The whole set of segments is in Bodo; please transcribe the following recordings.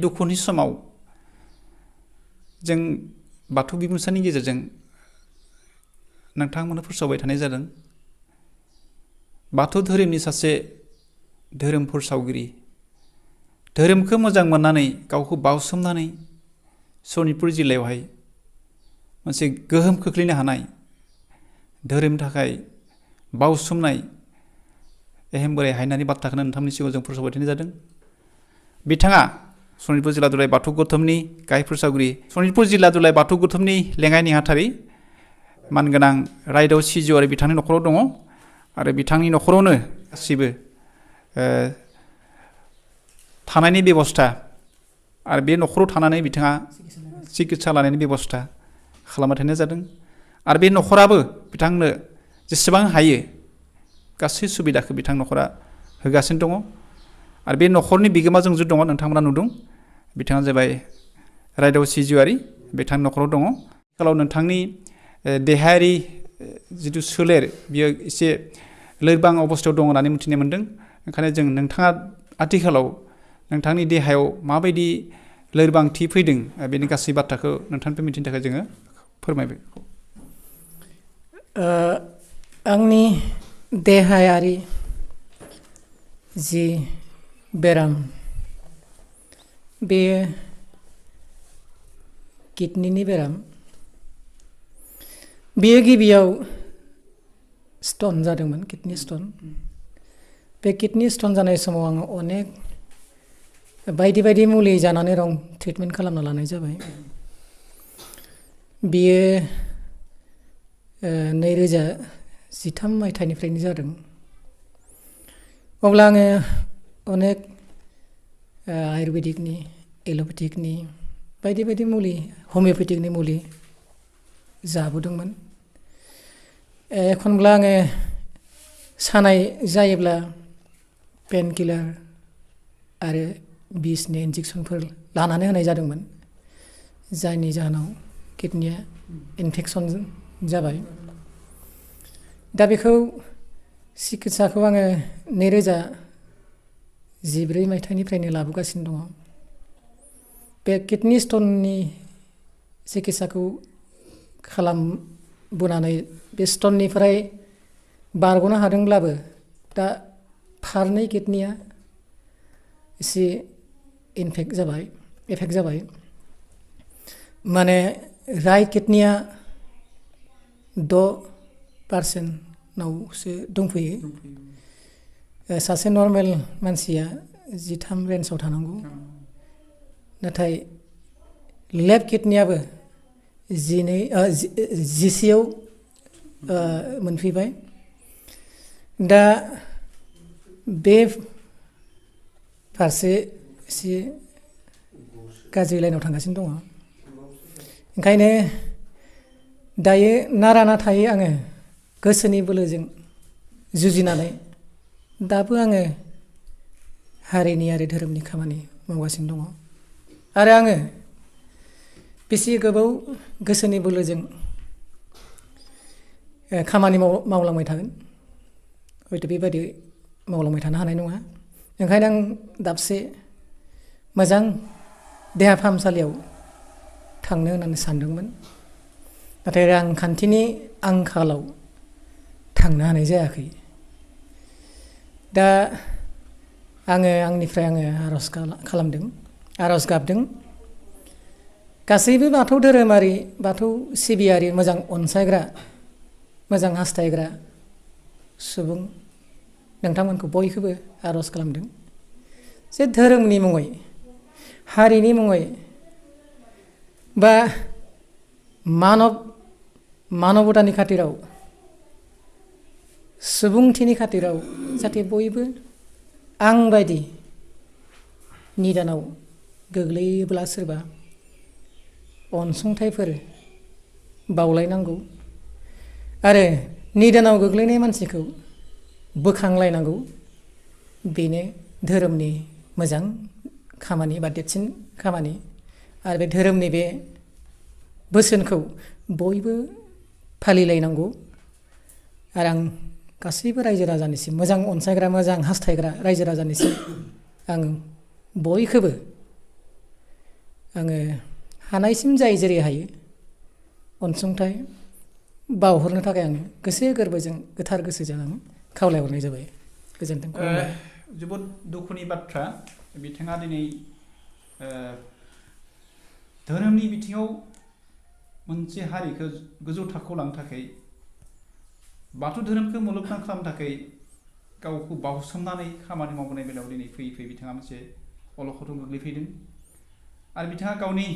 दुखुनि समाव जों बाथौ बिबुंसारनि गेजेरजों नोंथांमोननो फोसावबाय थानाय जादों बाथौ धोरोमनि सासे धोरोम फोसावगिरि धोरोमखौ मोजां मोननानै गावखौ बावसोमनानै सनितपुर जिल्लायावहाय मोनसे गोहोम खोख्लैनो हानाय धोरोमनि थाखाय बावसोमनाय एहेम बोराइ हायनारि बाथ्राखौनो नोंथांमोननि सिगाङाव जों फोसावबाय थानाय जादों बिथाङा सनितपुर जिल्ला दुलाराय बाथौ गौथुमनि गाहाय फोसावगिरि सनितपुर जिल्ला दुलाराय बाथौ गौथुमनि लेङाइ नेहाथारि मानगोनां रायदाव सिजिउआरि बिथांनि न'खराव दङ आरो बिथांनि न'खरावनो गासिबो थानायनि बेबस्था आरो बे न'खराव थानानै बिथाङा सिकित्सा लानायनि बेबस्था खालामबाय थानाय जादों आरो बे न'खराबो बिथांनो जेसेबां हायो गासै सुबिदाखौ बिथां न'खरा होगासिनो दङ आरो बे न'खरनि बिगोमा जों दङ नोंथांमोना नुदों बिथाङा जाबाय रायदाव सिजिउआरि बिथांनि न'खराव दङ आथिखालाव नोंथांनि देहायारि जिथु सोलेर बियो एसे लोरबां अबस्थायाव दङ होननानै मिथिनो मोन्दों ओंखायनो जों नोंथाङा आथिखालाव नोंथांनि देहायाव माबायदि लोरबांथि फैदों बेनि गासै बाथ्राखौ नोंथांनिफ्राय मिथिनो थाखाय जोङो फोरमायबाय आंनि देहायारि जि बेराम बेयो किडनिनि बेराम बेयो गिबियाव स्टन जादोंमोन किडनि स्टन बे किडनि स्टन जानाय समाव आङो अनेक बायदि बायदि मुलि जानानै रं ट्रिटमेन्ट खालामना लानाय जाबाय बियो 2013 मायथाइनिफ्रायनो जादों अब्ला आङो अनेक आयुर्वेदिकनि एल'पेथिकनि बायदि बायदि मुलि हमिय'पेथिकनि मुलि जाबोदोंमोन एखनब्ला आङो सानाय जायोब्ला पेन किलार आरो बिसनि इन्जेक्सनफोर लानानै होनाय जादोंमोन जायनि जाहोनाव किडनिया इनफेक्सन जाबाय दा बेखौ सिकित्साखौ आङो 2014 मायथाइनिफ्रायनो लाबोगासिनो दङ बे किडनि स्टननि सिकित्साखौ खालामबोनानै बे स्टननिफ्राय बारग'नो हादोंब्लाबो दा फारनै किडनिया एसे एफेक्ट जाबाय माने राइट किडनिया 6%नावसो दंफैयो सासे नर्मेल मानसिया 13 रेन्जआव थानांगौ नाथाय लेफ्ट किडनियाबो 10आव मोनफैबाय दा बे फारसे एसे गाज्रि लाइनाव थांगासिनो दङ ओंखायनो दायो नारा नाथायै आङो गोसोनि बोलोजों जुजिनानै दाबो आङो हारिनि आरो धोरोमनि खामानि मावगासिनो दङ आरो आङो बेसे गोबाव गोसोनि बोलोजों खामानि मावलांबाय थागोन हयथ' बेबायदि मावलांबाय थानो हानाय नङा ओंखायनो आं दाबसे मोजां देहा फाहामसालियाव थांनो होननानै सानदोंमोन नाथाय रांखान्थिनि आंखालाव थांनो हानाय जायाखै दा आंनिफ्राय आर'ज खालामदों आर'ज गाबदों गासैबो बाथौ धोरोमारि बाथौ सिबियारि मोजां अनसायग्रा मोजां हास्थायग्रा सुबुं नोंथांमोनखौ बयखौबो आर'ज खालामदों जे धोरोमनि मुङै हारिनि मुङै बा मानबतानि खाथिराव सुबुंथिनि खाथिराव जाहाथे बयबो आं बायदि निदानाव गोग्लैयोब्ला सोरबा अनसुंथाइफोर बावलायनांगौ आरो निदानाव गोग्लैनाय मानसिखौ बोखांलायनांगौ बेनो धोरोमनि मोजां खामानि बा देरसिन खामानि आरो बे धोरोमनि बे बोसोनखौ बयबो फालिलायनांगौ आरो आं गासैबो रायजो राजानिसिम मोजां अनसायग्रा मोजां हास्थायग्रा रायजो राजानिसिम आं बयखौबो आङो हानायसिम जाय जेरै हायो अनसुंथाइ बावहरनो थाखाय आङो गोसो गोरबोजों गोथार गोसोजों आङो खावलायहरनाय जाबाय गोजोन्थों जोबोद दुखुनि बाथ्रा बिथाङा दिनै धोरोमनि बिथिङाव मोनसे हारिखौ गोजौ थाखोआव लांनो थाखाय बाथौ धोरोमखौ मुलुगनां खालामनो थाखाय गावखौ बावसोमनानै खामानि मावबोनाय बेलायाव दिनै फैयै फैयै बिथाङा मोनसे अलखदाव गोग्लैफैदों आरो बिथाङा गावनि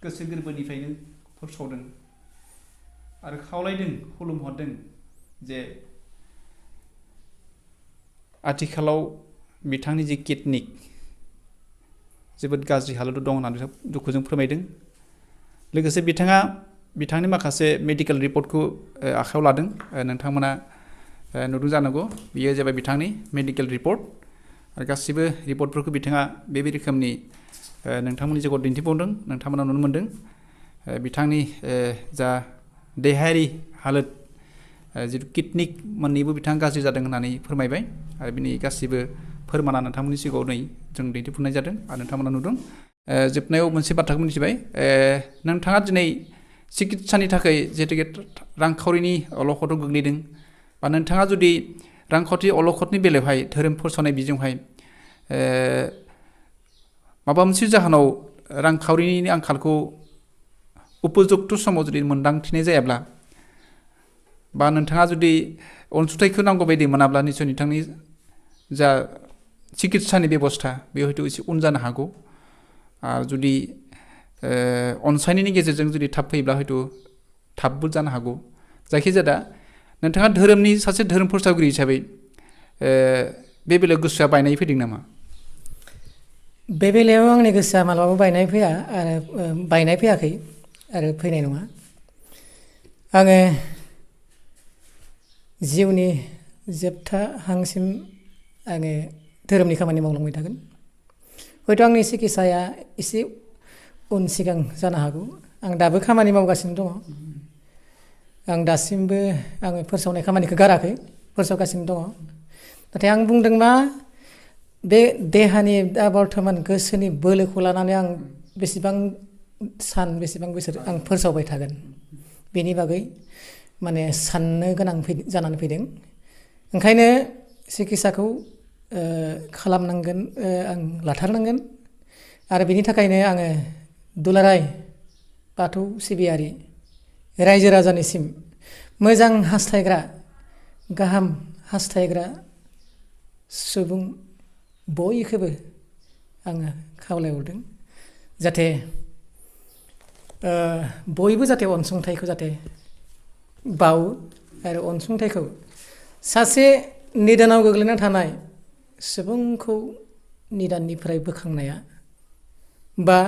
गोसो गोरबोनिफ्रायनो फोसावदों आरो खावलायदों खुलुमहरदों जे आथिखालाव बिथांनि जि किडनि जोबोद गाज्रि हालोदाव दं होननानै दुखुजों फोरमायदों लोगोसे बिथाङा बिथांनि माखासे मेडिकेल रिपर्टखौ आखायाव लादों नोंथांमोना नुदों जानांगौ बियो जाबाय बिथांनि मेडिकेल रिपर्ट आरो गासिबो रिपर्टफोरखौ बिथाङा बेबायदि रोखोमनि नोंथांमोननि जायगायाव दिन्थिबावदों नोंथांमोना नुनो मोन्दों बिथांनि जा देहायारि हालोद जिथु किडनि मोननैबो बिथाङा गाज्रि जादों होननानै फोरमायबाय आरो बिनि गासिबो फोरमाना नोंथांमोननि सिगाङाव नै जों दिन्थिफुंनाय जादों आरो नोंथांमोना नुदों जोबनायाव मोनसे बाथ्राखौ मिथिबाय नोंथाङा दिनै सिकित्सानि थाखाय जिहेतुके रांखावरिनि अलखदाव गोग्लैदों बा नोंथाङा जुदि रांखावरि अलखदनि बेलायावहाय धोरोम फोसावनाय बिजोंहाय माबा मोनसे जाहोनाव रांखावरिनि आंखालखौ उपजुक्त समाव जुदि मोनदांथिनाय जायाब्ला बा नोंथाङा जुदि अनसुंथाइखौ नांगौ बायदि मोनाब्ला निसय नोंथांनि जा सिकित्सानि बेबस्था बे हयथ' एसे उन जानो हागौ आरो जुदि अनसायनायनि गेजेरजों जुदि थाब फैब्ला हयथ' थाबबो जानो हागौ जायखिजाया नोंथाङा धोरोमनि सासे धोरोम फोसावगिरि हिसाबै बे बेलायाव गोसोआ बायनाय फैदों नामा बे बेलायाव आंनि गोसोआ मालाबाबो बायनाय फैया आरो बायनाय फैयाखै आरो फैनाय नङा आङो जिउनि जोबथा हांसिम आङो धोरोमनि खामानि मावलांबाय थागोन हयथ' आंनि सिकित्साया एसे उन सिगां जानो हागौ आं दाबो खामानि मावगासिनो दङ आं दासिमबो आङो फोसावनाय खामानिखौ गाराखै फोसावगासिनो दङ नाथाय आं बुंदों मा बे देहानि दा बर्थमान गोसोनि बोलोखौ लानानै आं बेसेबां बेसेबां बोसोर आं फोसावबाय थागोन बेनि बागै माने साननो गोनां जानानै फैदों ओंखायनो सिकित्साखौ खालामनांगोन आं लाथारनांगोन आरो बेनि थाखायनो आङो दुलाराय बाथौ सिबियारि रायजो राजानिसिम मोजां हास्थायग्रा गाहाम हास्थायग्रा सुबुं बयखौबो आङो खावलायहरदों जाहाथे बयबो जाहाथे अनसुंथाइखौ जाहाथे बावो आरो अनसुंथाइखौ सासे निदानाव गोग्लैना थानाय सुबुंखौ निदाननिफ्राय बोखांनाया बा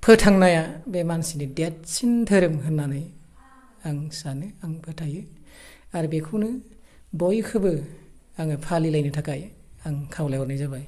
फोथांनाया बे मानसिनि देरसिन धोरोम होननानै आं सानो आं फोथायो आरो बेखौनो बयखौबो आङो फालिलायनो थाखाय आं खावलायहरनाय जाबाय